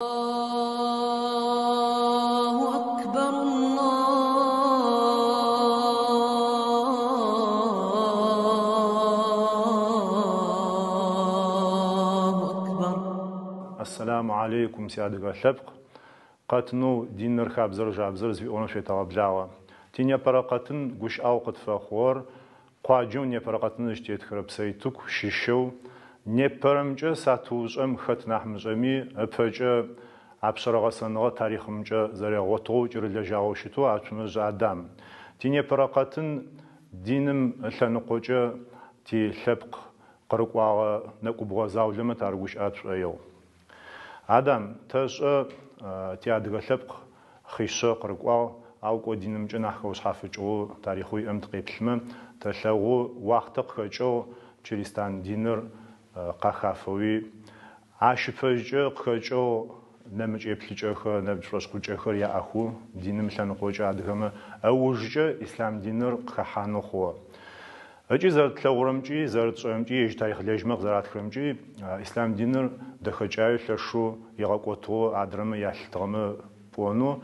Аллаху акбар, Аллаху акбар. Ассаламу алейкум, си адыгэ лъэпкъ! Къэтынэу Диныр, хабзэр, жабзэр зыфиӏорэм шъуетэгъэблагъэ. Тинепэрэ къэтын гущыӏэгъу къытфэхъугъэр Къуаджэу непэрэ къэтыныр зыщытетхырэ Псэйтыку щыщэу, непэрэмкӏэ сатыушӏэм хэт нахь мышӏэми, ыпэкӏэ апшъэрэ гъэсэныгъэ тарихъымкӏэ зэригъэгъотыгъэу ыкӏи рылэжьагъэу щытэу Ацумыжъ Адам. Тинепэрэ къэтын диным ылъэныкъокӏэ ти лъэпкъ къырыкӏуагъэ нэкӏубгъо заулэмэ тарыгущыӏэ тшӏоигъу. Адам, тэшӏэ, тиадыгэ лъэпкъ хъишъэ къырыкӏуагъ, ау кӏо динымкӏэ нахь хэушъхьафыкӏыгъэу тарихъэу иӏэм тыкъеплъымэ, тэлъэгъу, уахътэ къыхэкӏыгъ чыристан диныр къахафэуи, ащ ыпэжькӏэ къыхэкӏыгъ нэмыкӏ еплъыкӏэхэр, нэмыкӏ шӏошъхъукӏэхэр яӏэхэу диным ылъэныкъокӏэ адыгэмэ ыужкӏэ ислъам диныр къыхэхьанэу хъугъэ. Ыкӏи зэрэтлъэгъурэмкӏи, зэрэтшӏэрэмкӏи, ежь тарихълэжьмэ къызэратхырэмкӏи, ислъам диныр дэхэкӏаеу лъэшэу игъэкӏотыгъэу адрэмэ ялъытыгъэмэ пӏонэу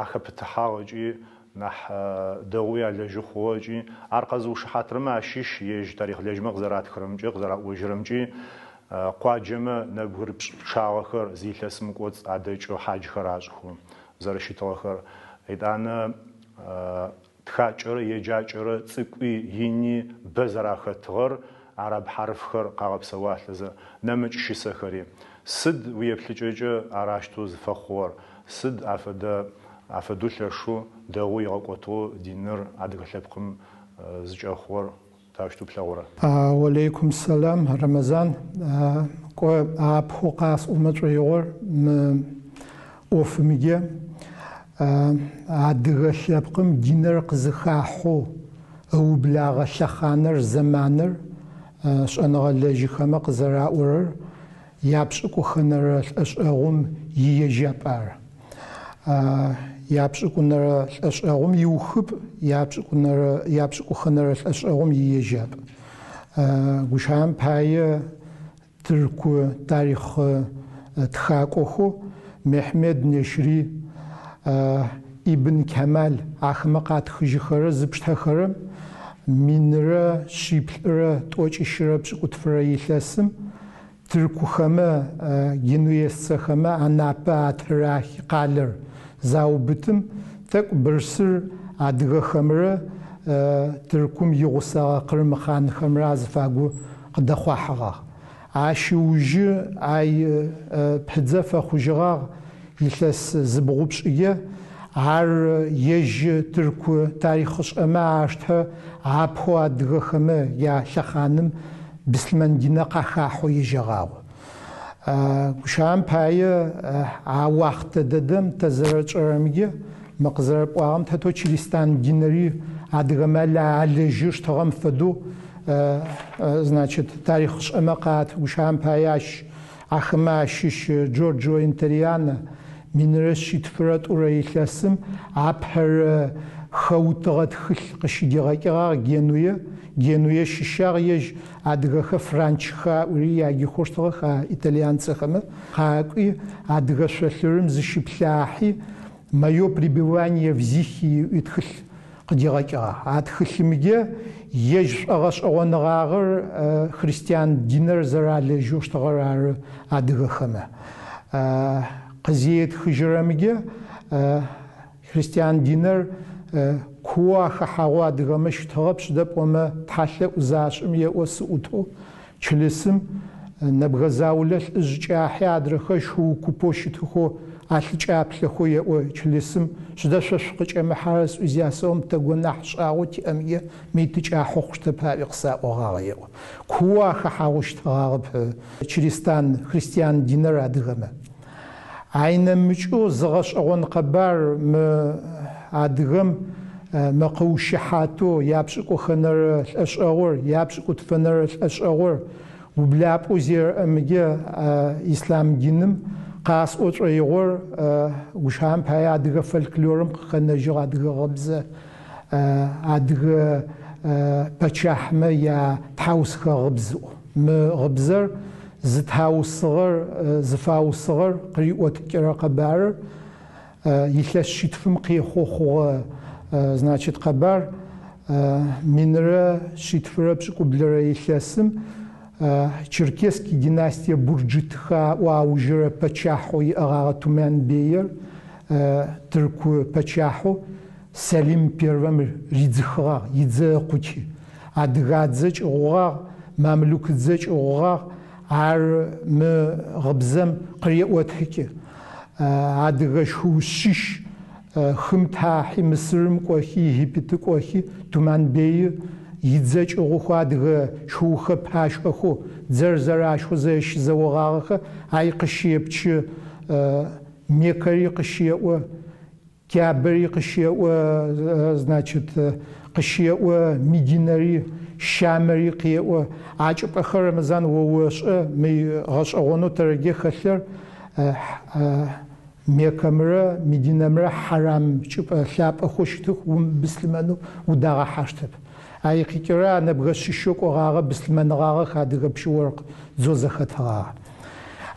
ахэпытыхьагъ ыкӏи нахь дэгъоуи алэжьы хъугъэ ыкӏи ар къэзыушыхьатырэмэ ащыщ ежь тарихълэжьмэ къызэратхырэмкӏи, къызэраӏожьырэмкӏи, къуаджэмэ нэбгыр пшӏ пчъагъэхэр зы илъэсым кӏоцӏ адэкӏэу хьаджхэр ашӏыхэу зэрэщытыгъэхэр. Етӏанэ Тхакӏэрэ еджакӏэрэ цӏыкӏуи ини бэ зэрахэтыгъэр, араб хьарыфхэр къагъэпсэуалъэзэ, нэмыкӏ щысэхэри. Сыд уиеплъыкӏэкӏэ ар ащтэу зыфэхъугъэр? Сыд афэдэ афэдэу лъэшэу, дэгъоу игъэкӏотыгъэу диныр адыгэ лъэпкъым зыкӏэхъугъэр таущтэу плъэгъурэ? Уалейкум сэлам, Рэмэзан. Кӏо, апэу къасӏомэ шӏоигъор мы ӏофымкӏэ адыгэ лъэпкъым диныр къызыхахьэу ыублагъэ лъэхъаныр, зэманыр, шӏэныгъэлэжьыхэмэ къызэраӏорэр япшӏыкӏухэнэрэ лӏэшӏэгъум иежьапӏ ары. Япшӏыкӏунэрэ лӏэшӏэгъум иухыпӏ, япшӏыкӏунэрэ, япшӏыкӏухэнэрэ лӏэшӏэгъум иежьапӏ. Гущыӏэм пае тырку тарихъ тхакӏохэу Мехмед Нешри, Ибн Кемал ахэмэ къатхыжьыхэрэр зыпштэхэрэм минрэ шъиплӏырэ тӏокӏищырэ пшӏыкӏутфырэ илъэсым Тыркухэмэ, генуезцэхэмэ Анапэ атырахи къалэр заубытым, тӏэкӏу бырсыр адыгэхэмрэ Тыркум игъусэгъэ къырым хъанхэмрэ азыфагу къыдэхъуахьыгъагъ. Ащ ыужы ай пыдзэ фэхъужьыгъагъ илъэс зыбгъупшӏые, ар ежь тырку тарихъышӏэмэ аштэ апэу адыгэхэмэ я лъэхъаным быслъымэн динэ къахахьэу ежьэгъагъ. Гущыӏэм пае, а уахътэ дэдэм тэ зэрэтшӏэрэмкӏэ, мы къызэрэпӏуагъэм тетэу чыристан динэри адыгэмэ алэжьыщтыгъэм фэдэу, значит, тарихъышӏэмэ къат, гущыӏэм пае, ащ ахэмэ ащыщ Джорджо Интериано минрэ шъитфырэ тӏурэ илъэсым апэрэ хэутыгъэ тхылъ къыщыдигъэкӏыгъагъ Генуе. Генуе щыщагъ ежь адыгэхэр франчхэ аӏуи яджэхэщтыгъэх а итальянцэхэмэ. Къакӏуи, адыгэ шъолъырым зыщиплъахьи, Моё пребывание в Зихии ыӏуи тхылъ къыдигъэкӏыгъагъ. А тхылъымкӏэ ежь шӏогъэшӏэгъоныгъагъэр христиан динэр зэралэжьыщтыгъэр ары адыгэхэмэ. Къызетхыжьырэмкӏэ христиан динэр куоу ахэхьагъэу адыгэмэ щытыгъэп, сыда пӏомэ тхьалъэӏу зашӏым еӏо сыӏутэу Чылысым нэбгырэ заулэ лӏыжъ кӏахьи адрэхэр шыу купэу щытыхэу алъыкӏаплъэхэу еӏо чылысым, Сыда шъо шъукъыкӏэмыхьэрэр сӏуи зясэӏом, тэ гонахь шӏагъэу тиӏэмкӏэ мый тыкӏахьэу хъущтэп аӏуи къысаӏогъагъ еӏо. Куоу ахэхьагъэу щытыгъагъэп чыристан, христиан динэр адыгэмэ. Ай нэмыкӏэу зы гъэшӏэгъон къэбар мы адыгэм мы къыушыхьатэу япшӏыкӏухэнэрэ лӏэшӏэгъур, япшӏыкӏутфэнэрэ лӏэшӏэгъур ублапӏэу зерэӏэмыкӏэ ислъам диным къасӏо шӏоигъор гущыӏэм пае адыгэ фольклорым къыхэнэжьыгъ адыгэ гъыбзэ, адыгэ пэчахьмэ я тхьаусхэ гъыбз. Мы гъыбзэр. зытаусыгъэр, зыфаусыгъэр къыриӏотыкӏырэ къэбарыр илъэс шъитфым къехъоу хъугъэ, значит, къэбар минрэ шъитфырэ пшӏыкӏублырэ илъэсым Черкесский династие Бурджитхэ аӏо аужырэ пэчахьэу иӏэгъагъэ Тумянбейр тырку пэчахьэу Сэлим Первэм ридзыхыгъагъ, идзэ ыкъути. Адыгадзэ кӏыгъугъагъ, мамлюкыдзэ кӏыгъугъагъ, ар мы гъыбзэм къыреӏотыкӏы. Адыгэ шыу шъищ хым тахьи, Мысырым кӏохи, Египеты кӏохи, Туманбейы идзэ кӏыгъухэу адыгэ шыухэр пащэхэу, дзэр зэращэу зэрэщызэогъагъэхэр ай къыщепчъы, Меккэри къыщеӏо. Кябэри къыщеӏо, значит, къыщеӏо, Мединэри, Щамэри къеӏо. А чӏыпӏэхэр, Рэмэзан, о ошӏэ, мы гъэшӏэгъонэу тэрэге хэлъыр Меккэмрэ Мединэмрэ хьарам чӏыпӏэ лъапӏэхэу щытых, умыбыслъымэнэу удагъэхьащтэп. Ай къикӏырэ а нэбгэ шъищэу кӏогъагъэ быслъымэныгъагъэх адыгэ пщы-оркъ дзэу зэхэтыгъагъэр.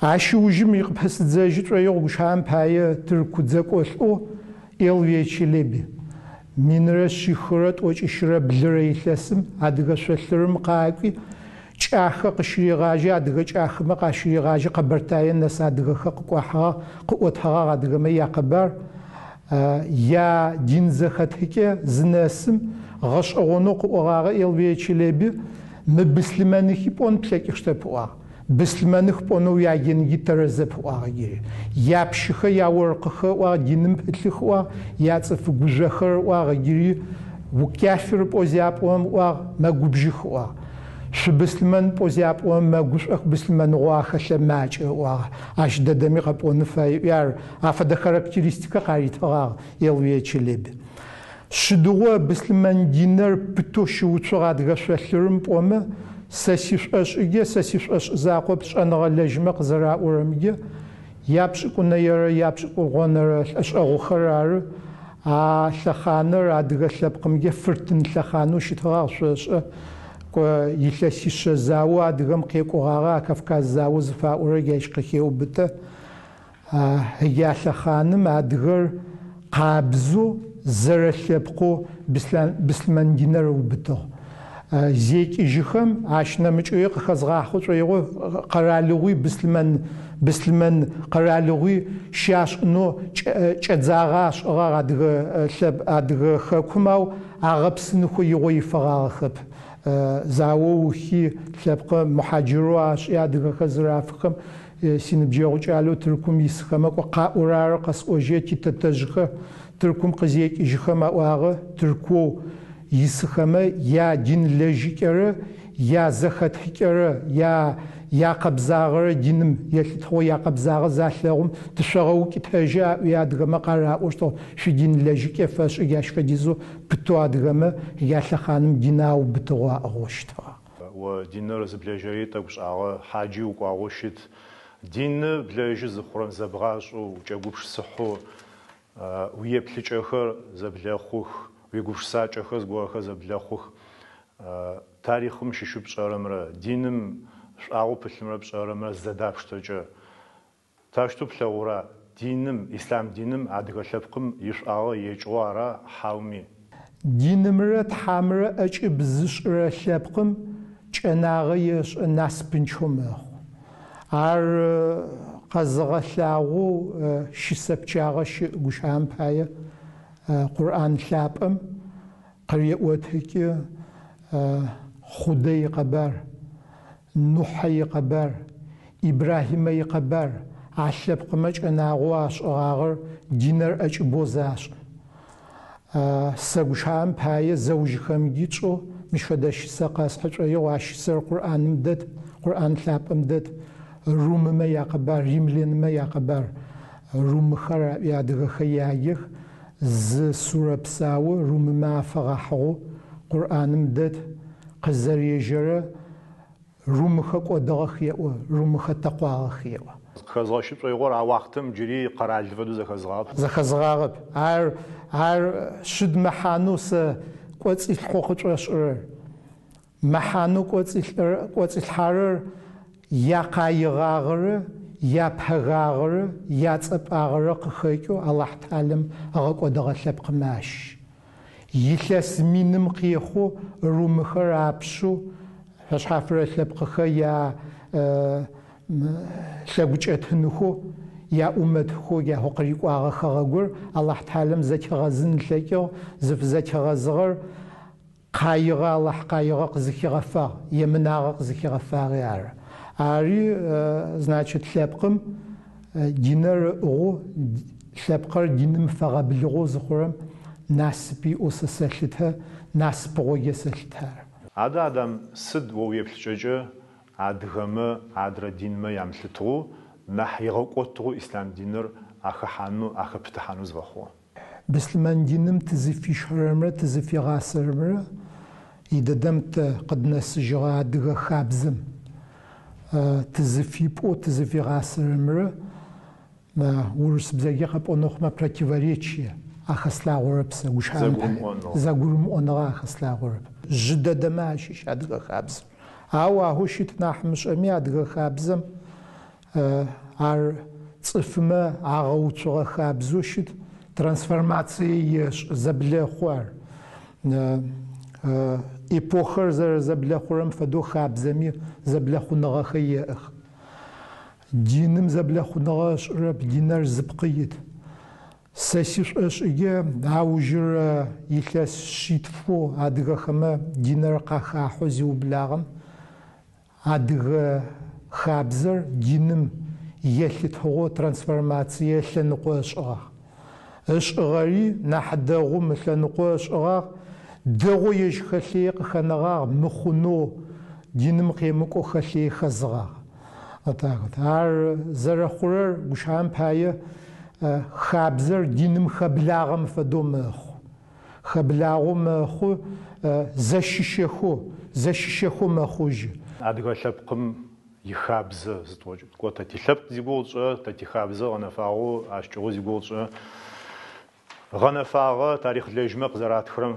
Ащ ыужым икъыпэсыдзэжьы шӏоигъу гущыӏэм пае тырку дзэкӏолӏэу Элвие Челеби. Минрэ шъихырэ тӏокӏищырэ блырэ илъэсым адыгэ шъолъырым къакӏуи, Кӏахэ къыщыригъажьи, адыгэ кӏахэмэ къащыригъажьи Къэбэртае нэс адыгэхэр къыкӏуахьыгъагъ, къыӏотэгъагъ адыгэмэ якъэбар, я дин зэхэтыкӏэ зынэсым, гъэшӏэгъонэу къыӏогъагъэ Элвие Челеби, Мы быслъымэныхи пӏон плъэкӏыщтэп, ыӏуагъ. Быслъымэных пӏонэу уяджэнги тэрэзэп, ыӏуагъ ыджыри. Япщыхэ, яоркъыхэ, ыӏуагъ, диным пылъых, ыӏуагъ, яцӏыф гужъохэр, ыӏуагъ ыджыри, укяфир пӏоу зяпӏорэм, ыӏуагъ, мэгубжых, ыӏуагъ. Шъубыслъымэн пӏоу зяпӏорэм, мэгушӏох, быслъымэныгъэу ахэлъыр макӏэ, ыӏуагъ. Ащ дэдэми къэпӏоны фае, ыӏуи ар афэдэ характеристикэ къаритыгъагъ Элвие Челеби. Шъыдыгъо быслъымэн динэр пытэу щыуцугъ адыгэ шъолъырым пӏомэ, сэ сишӏошӏыге, сэ сишӏошӏ закъоп шӏэныгъэлэжьмэ къызэраӏорэмге, япшӏыкӏунэерэ япшӏыкӏубгъонэрэ лӏэшӏэгъухэр ары. А лъэхъаныр адыгэ лъэпкъымге фыртын лъэхъанэу щытыгъагъ шъошӏэ, кӏо илъэсишъэ заоу адыгэм къекӏугъагъэ а Кавказ заоу зыфаӏорэр ащ къыхеубытэ. Я лъэхъаным адыгэр къабзэу зэрэлъэпкъэу быслъымэн динэр ыубытыгъ. Зекӏыжьыхэм ащ нэмыкӏэуи къыхэзгъахъо шӏоигъо къэралыгъуи быслъымэн быслъымэн къэралыгъуи щашӏынэу кӏэдзагъэ ашӏыгъагъ адыгэ лъэп адыгэ хэкум, ау агъэпсыныхэу игъо ифэгъагъэхэп. Зао ухи, лъэпкъы мухьаджырэу ашӏи адыгэхэр зырафыхэм Синыбджэгъу кӏалэу Тыркум исхэмэ кӏо къаӏорэ ары къэсӏожьэ, титэтэжъхэр Тыркум къызекӏыжьыхэм аӏуагъэ, Тыркоу исыхэмэ я дин лэжьыкӏэрэ, я зэхэтыкӏэрэ, я якъэбзагъэрэ диным елъытыгъэу якъэбзагъэ залъэгъум тышъогъэукӏытэжьы аӏуи адыгэмэ къараӏощтыгъ, шъуидин лэжьыкӏэ фэшӏы джащ фэдизэу пытэу адыгэмэ ялъэхъаным дин аубытыгъэу аӏыгъэу щытыгъ. О диныр зыблэжьэри тӏэкӏу шӏагъэ, хьаджи укӏуагъэу щыт. Диныр блэжьы зыхъурэм зэбгъашӏэу, укӏэгупшысыхьэу, уиеплъыкӏэхэр зэблэхъух, уигупшысакӏэхэр зыгорэхэр зэблэхъух. Тарихъым щыщэу пшӏэрэмрэ диным шӏуагъэу пылъымрэ пшӏэрэмрэ зэдапштэкӏэ, Таущтэу плъэгъура, диным, ислъам диным адыгэ лъэпкъым ишӏуагъэ екӏыгъэу ара, хьауми? Динымрэ Тхьамрэ ӏэкӏыб зышӏырэ лъэпкъым чӏэнагъэ ешӏы, насыпынчъэу мэхъу. Ар къэзыгъэлъагъоу щысэ пчъагъэ щыӏ, гущыӏэм пае, Къурӏан лъапӏэм къыреӏотыкӏы Хъудэ икъэбар. Нухьэ икъэбар, Ибрахьимэ икъэбар, а лъэпкъымэ чӏэнагъэу ашӏыгъагъэр динэр ӏэкӏыбэу зашӏым. Сэ гущыӏэм пае зэужыхэмги тшӏэу мыщ фэдэ щысэ къэсхьы шӏоигъу, а щысэр Къурӏаным дэт, Къурӏан лъапӏэм дэт, румымэ якъэбар, римлянмэ якъэбар, румыхэр аӏуи адыгэхэр яех, зы сурэ псау румымэ афэгъэхьыгъэу Къурӏаным дэт, къызэрежьэрэ Румыхэ кӏодыгъэх еӏо, румыхэ тэкъуагъэх еӏо. Къыхэзгъэщы шӏоигъор а уахътэм джыри къэрал фэдэу зэхэзыгъагъэп. Зэхэзыгъагъэп. Ар, ар шъыд мэхьанэу сэ кӏоцӏилъхьэу къычӏэшӏырэр? Мэхьанэу кӏоцӏилъхьарэр. Якъаигъагъэрэ япэгагъэрэ яцӏэпӏагъэрэ къыхэкӏэу Алахьталэм ыгъэкӏодыгъэ лъэпкъымэ ащыщ. Илъэс миным къехъу румыхэр апшъэу фэшъхьафырэ лъэпкъыхэр я лъэгукӏэтыныхэу, яӏумэтхэу яхъу къырикӏуагъэ хэгъэгур Алахьталэм зэтигъэзын ылъэкӏыгъ, зыфызэтигъэзыгъэр Къаигъэ, Алахь къаигъэ къызыхигъэфагъ, емынагъэ къызыхигъэфагъи ары. Ари, значит, лъэпкъым динэр ыӏыгъэу, лъэпкъыр диным фэгъэбылыгъэу зыхъурэм насып иӏэу сэ сэлъытэ, насыпыгъоге сэлъытэ ар. Адэ, Адам, сыд о уеплъыкӏэкӏэ адыгэмэ адрэ динмэ ямылъытыгъэу нахь игъэкӏотыгъэу ислъам диныр ахэхьанэу, ахэпытыхьанэу зыфэхъугъэр? Быслъымэн диным тызыфищэрэмрэ тызыфигъасэрэмрэ идэдэм тэ къыднэсыжьыгъэ адыгэ хабзэм тызыфипӏоу тызыфигъасэрэмрэ урысыбзэкӏэ къэпӏонэу хъумэ противоречие ахэслъагъорэп сэ, гущыӏэм пае. Зэгурымыӏоныгъэ ахэслъагъорэп. Жъы дэдэмэ ащыщ адыгэ хабзэр. Ау ахэу щыт нахь мышӏэми адыгэ хабзэм Ар цӏыфымэ агъэуцугъэ хабзэу щыт, трансформацие ешӏы, зэблэхъу ар. Эпохэр зэрэзэблэхъурэм фэдэу хабзэми зэблэхъуныгъэхэр еӏэх. Диным зэблэхъуныгъэ ышӏырэп, динэр зыпкъы ит. Сэ сишӏошӏыге аужырэ илъэс шъитфэу адыгэхэмэ динэр къахахьэу зиублагъэм Адыгэ хабзэр диным елъытыгъэу трансформацие ылъэныкъо ышӏыгъагъ. Ышӏыгъэри нахь дэгъум ылъэныкъо ышӏыгъагъ, дэгъоу ежь хэлъые къыхэнэгъагъ, мыхъунэу диным къемыкӏоу хэлъые хэзыгъагъ. Вот так вот. Ар зэрэхъурэр гущыӏэм пае хабзэр диным хэблагъэм фэдэу мэхъу. Хэблагъэу мэхъу, зэщыщэхэу, зэщыщэхэу мэхъужьы. Адыгэ лъэпкъым ихабзэ зытӏокӏэ, кӏо тэ тилъэпкъ зигугъу тшӏырэ, тэ тихабзэ гъэнэфагъэу ащ кӏыгъоу зигугъу тшӏырэ гъэнэфагъэ тарихълэжьмэ къызэратхырэм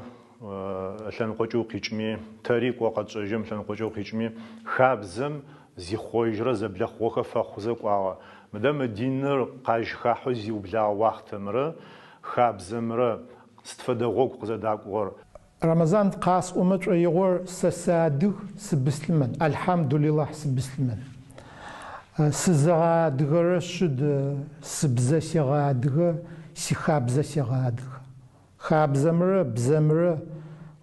ылъэныкъокӏэ укъикӏми, тэри кӏо къэтшӏэжьырэм ылъэныкъокӏэ укъикӏми, хабзэм зихъожьрэ зэблэхъугъэхэр фэхъузэ кӏуагъэ. Мыдэ мы диныр къажьхахьэу зиублагъэ уахътэмрэ хабзэмрэ сыд фэдэ гъогу къызэдакӏугъэр? Рэмэзан, къасӏомэ шӏоигъор сэ сыадыг, сыбыслъымэн, Альхьамдулилахь сыбыслъымэн. Сызыгъэадыгэрэ шъыд сыбзэ сегъэадыгэ, сихабзэ сегъэадыгэ. Хабзэмрэ бзэмрэ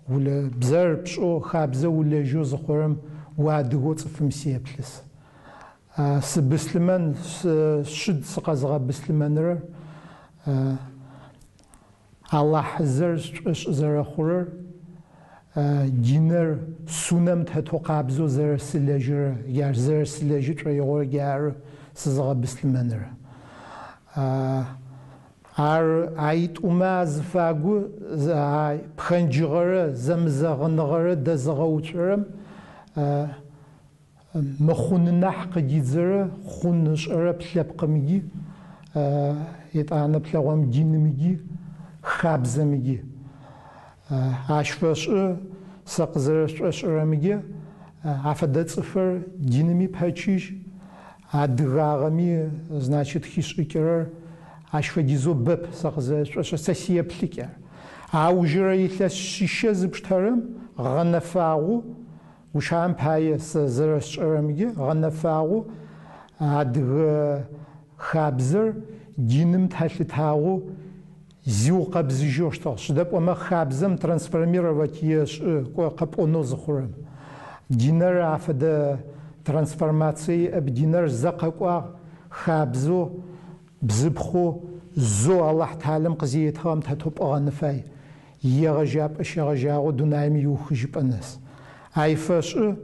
улэ бзэр пшӏэу, хабзэ улэжьэу зыхъурэм уадыгэу цӏыфым сеплъы сэ. Сыбыслъымэн, шъыд сыкъэзыгъэбыслъымэнрэр, Алахь зэр сшӏошъ зэрэхъурэр, динэр сунэм тэтэу къабзэу зэрэсылэжьырэр, джар зэрэсылэжьы шӏоигъор джары сызыгъэбыслъымэнрэр. Ар аитӏумэ азыфагу а пхэнджыгъэрэ зэмызэгъыныгъэрэ дэзыгъэуцорэм мыхъун нахь къыдидзэрэ хъун ышӏэрэп лъэпкъымги, етӏанэ плъэгъом динымги, хабзэмги. Ащ фэшӏы сэ къызэрэсшӏошӏырэмге афэдэ цӏыфыр диными пэчыжь, адыгагъэми, значит, хишӏыкӏырэр ащ фэдизэу бэп сэ къызэрэсшӏошӏырэр, сэ сиеплъыкӏ ар. Аужырэ илъэс шъищэ зыпштэрэм гъэнэфагъэу Гущыӏэм пае, сэ зэрэсшӏэрэмге, гъэнэфагъэу адыгэ хабзэр диным телъытагъэу зиукъэбзыжьэу щытыгъ. Сыда пӏомэ хабзэм трансформировать ешӏы, кӏо къэпӏонэу зыхъурэм. Динэр афэдэ трансформацие иӏэп, динэр зэ къэкӏуагъ, хабзэу, бзыпхъэу зэу Алахьталэм къызиетыгъэм тэтэу пӏыгъэн фай. Иегъэжьапӏэ щегъэжьагъэу дунаим иухыжьыпӏэ нэс. Ай фэшӏы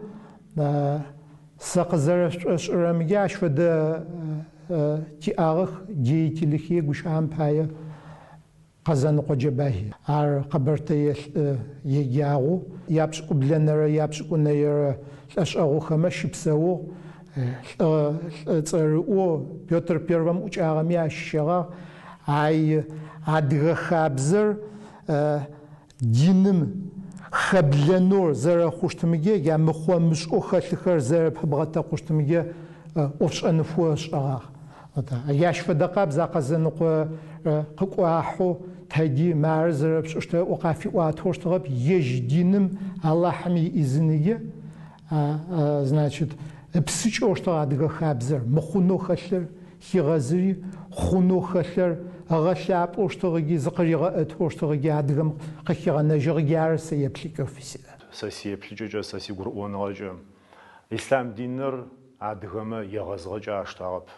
сэ къызэрэсшӏошӏырэмге ащ фэдэ тиӏагъэх деятелыхи гущыӏэм пае Къэзэныкъо Джэбахьи. Ар къэбэртэе лӏы еджагъэу япшӏыкӏублэнэрэ япшӏыкӏунэерэ лӏэшӏэгъухэмэ щыпсэугъ. Лӏы лӏы цӏэрыӏоу Петр Первэм ӏукӏагъэми ащыщыгъагъ. Ай адыгэ хабзэр диным Хэблэнэу зэрэхъущтымыджэ я мыхъо-мышӏэу хэлъыхэр зэрэпыбгъэтэкъущтымыджэ ӏофшӏэныфо ышӏэгъагъ. Ащ фэдэ къабз а Къэзэныкъо къыкӏуахьэу тэджи, мары зэрэпшӏыщтыр ыӏоу къафиӏуатэу щтыгъэп, ежь диным Алахьым иӏизыныджэ, значит, ыпсыкӏэу щтыгъ адыгэ хабзэр, мыхъунэу хэлъыр хигъэзыри, хъунэу хэлъыр ыгъэлъапӏэу щтыгъ ыкӏи зыкъыригъэӏэтэу щтыгъ ыкӏи адыгэм къыхигъэнэжьыгъ ыкӏи ары сэ еплъыкӏэу фысиӏэр. Сэ сиеплъыкӏэкӏэ, сэ сигурыӏоныгъэкӏэ, ислъам диныр адыгэмэ егъэзыгъэкӏэ аштагъэп.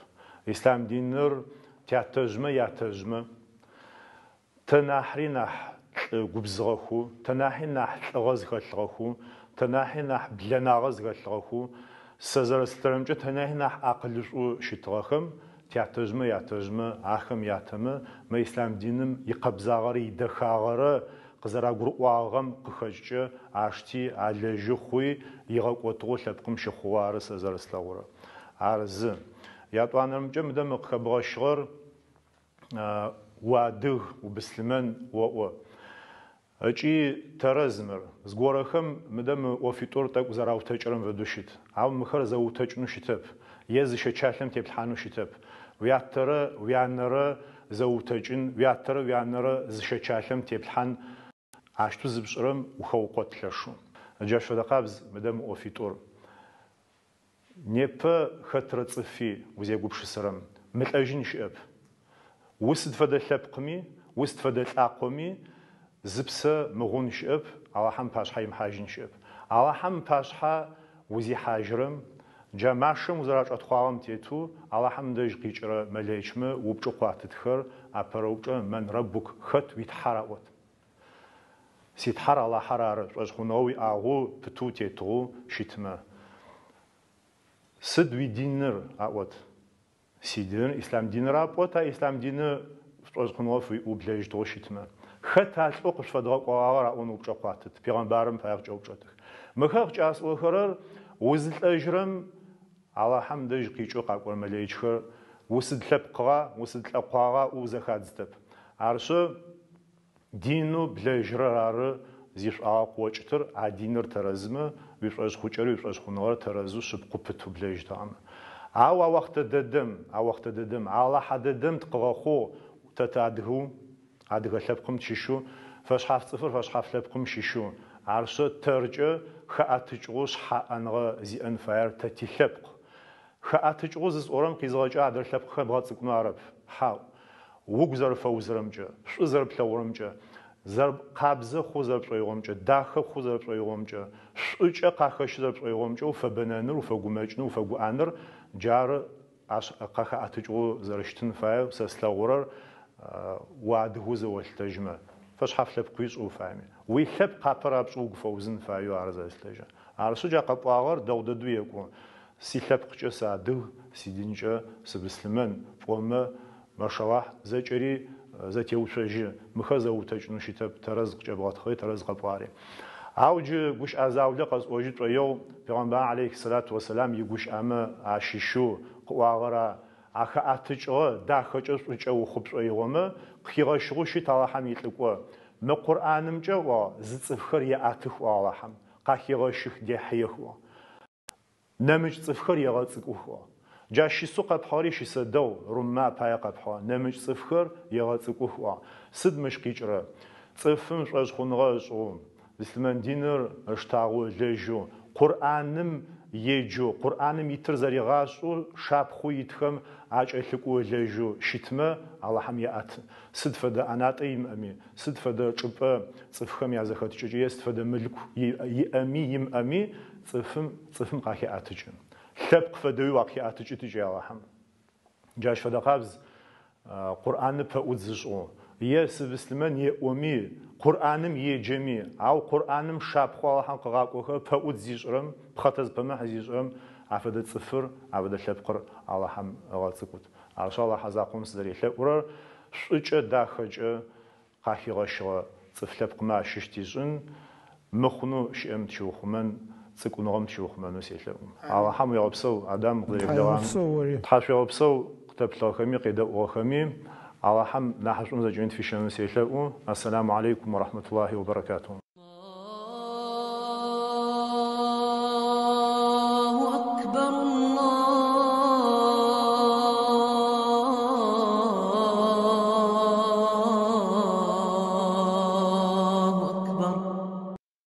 Ислъам диныр тятэжъмэ ятэжъмэ Тэ нахьри нахь лӏы губзыгъэхэу, тэ нахьи нахь лӏыгъэ зыхэлъыгъэхэу, тэ нахьи нахь блэнагъэ зыхэлъыгъэхэу, сэ зэрэслъытэрэмкӏэ, тэ нахьи нахь акъылышӏоу щытыгъэхэм, тятэжъмэ ятэжъмэ, ахэм ятэмэ, мы ислъам диным икъэбзагъэрэ идэхагъэрэ къызэрагурыӏуагъэм къыхэкӏкӏэ ашти, алэжьы хъуи, игъэкӏотыгъэу лъэпкъым щыхъугъэу ары сэ зэрэслъэгъурэр. Ар зы. Ятӏуанэрэмкӏэ, мыдэ мы къыхэбгъэщыгъэр, Уадыг, убыслъымэн оӏо. Ыкӏи тэрэз мыр. Зыгорэхэм мыдэ мы ӏофитӏур тӏэкӏу зэраутэкӏырэм фэдэу щыт. Ау мыхэр зэуутэкӏынэу щытэп. Е зы щэчалъэм теплъхьанэу щытэп. Уятэрэ уянэрэ зэуутэкӏын, уятэрэ уянэрэ зы щэчалъэм теплъхьан ащтэу зыпшӏырэм ухэукъот лъэшэу. Джащ фэдэ къабз мыдэ мы ӏофитӏур. Непэ хэтрэ цӏыфи узегупшысэрэм, мылӏэжьын щыӏэп. Усыд фэдэ лъэпкъми, усыд фэдэ лӏакъоми зыпсэ мыгъун щыӏэп, Алахьэм ыпашъхьэ имыхьажьын щыӏэп. Алахьэм ыпашъхьэ узихьажьырэм, джа машэм узэрачӏэтхъуагъэм тетэу Алахьэм дэжь къикӏырэ мэлэичмэ упчӏэу къуатытхэр, апэрэ упчӏэ, Мэн раббук, хэт уи Тхьэр аӏот. Си Тхьэр Алахьэр ары, шӏошъхъуныгъэ уиӏагъэу, пытэу утетыгъэу щытмэ. Сыд уидиныр? аӏот. Сидиныр ислъам диныр апӏот, а ислъам диныр шӏошъхъуныгъэ фыуиӏэу блэжьытыгъэу щытмэ. Хэт а лӏэу къышъуфэдгъэкӏогъагъэр аӏон упчӏэ къуатыт, пегъэмбарым пае къыкӏэупчӏэтых. Мыхэр къыкӏасӏохэрэр узылӏэжьырэм Алахьэм дэжь къикӏэу къакӏорэ мэлэичхэр усыд лъэпкъыгъа, усыд лӏэкъуагъа ӏоу зэхадзытэп. Арышъы, Динэу блэжьырэр ары зишӏуагъэ къыокӏытыр, а диныр тэрэзмэ, уишӏошъхъукӏэри уишӏошъхъуныгъэр тэрэзэу шъыпкъэу пытэу блэжьытыгъэмэ. Ау а охътэ дэдэм, а охътэ дэдэм, Алахьэ дэдэм тыкъыгъэхъугъ тэ тыадыгэу, адыгэ лъэпкъым тщыщэу, фэшъхьаф цӏыфыр фэшъхьаф лъэпкъым щыщэу. Арышъы, тэркӏэ хэӏэтыкӏыгъэу шъхьаӏэныгъэ зиӏэн фаер тэ тилъэпкъ. Хэӏэтыкӏыгъэу зысӏорэм къизыгъэкӏэ адрэ лъэпкъхэр бгъэцӏыкӏунэу арэп. Хьау. Угу зэрэфэузырэмкӏэ, шӏу зэрэплъэгъурэмкӏэ, къабзэ хъу зэрэпшӏоигъомкӏэ, дахэ хъу зэрэпшӏоигъомкӏэ, шӏукӏэ къахэщы зэрэпшӏоигъомкӏэ уфэбэнэныр, уфэгумэкӏыныр, уфэгуӏаныр, джары ащ къахэӏэтыкӏыгъэу зэрэщытын фаер сэ слъэгъурэр, уадыгэу зэолъытэжьмэ, фэшъхьаф лъэпкъуи шӏы уфаеми. Уилъэпкъ апэ рапшӏэу угу фэузын фаеу ары зэрэслъытэжьырэр. Арышъы джа къэпӏуагъэр дэгъу дэдэу екӏу. Силъэпкъкӏэ сыадыг, сидинкӏэ сыбыслъымэн, пӏомэ, машалахь, зэкӏэри зэтеуцожьы, мыхэр зэуутэкӏынэу щытэп, тэрэз къыкӏэбгъэтхъыри, тэрэз къэпӏуагъэри. Ау джы гущыӏэ заулэ къэсӏожьы тшӏоигъу, Пегъэмбар алейхи сэлату уэсэлам игущыӏэмэ ащыщэу къыӏуагъэр а ахэӏэтыкӏыгъэ, дахэкӏэ шӏукӏэ ухъу пшӏоигъомэ, къыхигъэщыгъэу щыт Алахьэм илӏыкӏо. Мы Къурӏанымкӏэ, ыӏуагъ, зы цӏыфхэр еӏэтых, ыӏуагъ Алахьэм, къахегъэщых, дехьыех, ыӏуагъ. Нэмыкӏ цӏыфхэр егъэцӏыкӏух. Джа щысэу къэпхьыгъэри щысэ дэгъу, Руммэ апае къэпхьыгъэ. Нэмыкӏ цӏыфхэр егъэцӏыкӏух. Сыд мыщ къикӏырэр? Цӏыфым шӏошъхъуныгъэ ышӏэу, быслъымэн диныр ыштагъэу ылэжьэу, Къурӏаным еджэу, Къурӏаным итыр зэригъашӏэу, шапхъэу итхэм акӏэлъыкӏоу ылэжьэу щытмэ, Алахьэм еӏэты. Сыд фэдэ ӏэнатӏэ имыӏэми, сыд фэдэ чӏыпӏэ цӏыфхэм язэхэтыкӏэкӏэ е сыд фэдэ мылъку иӏэми имыӏэми, Цӏыфым цӏыфым къахеӏэтыкӏы. Лъэпкъ фэдэуи уакъыхеӏэтыкӏыт ыкӏи Алахьым. Джащ фэдэ къабз Къурӏаныр пэӏудз ышӏэу, е сыбыслъымэн еӏоми, Къурӏаным еджэми, ау Къурӏаным шапхъэу Алахьым къыгъакӏохэр пэӏудз зишӏырэм, пхъэтэзпэмыхь зишӏырэм, афэдэ цӏыфыр, афэдэ лъэпкъыр Алахьым ыгъэцӏыкӏут. Арышъ, Алахьэ закъом сызэрелъэӏурэр, шӏукӏэ, дахэкӏэ Къахигъэщыгъэ цӏыф лъэпкъмэ ащыщ тишӏын, мыхъунэу щыӏэм тщиухъумэн, цӏыкӏуныгъэм тщиухъумэнэу селъэӏу. Алахьэм уегъэпсэу, Адам, укъызэреблэгъам. Тхьауегъэпсэу ори. Тхьашъуегъэпсэу къытэплъыгъэхэми къедэӏугъэхэми. Алахьэм нахьышӏум зэкӏэми тыфищэнэу селъэӏу. Ассаляму алейкум уа рахматуллахи ва баракатуху.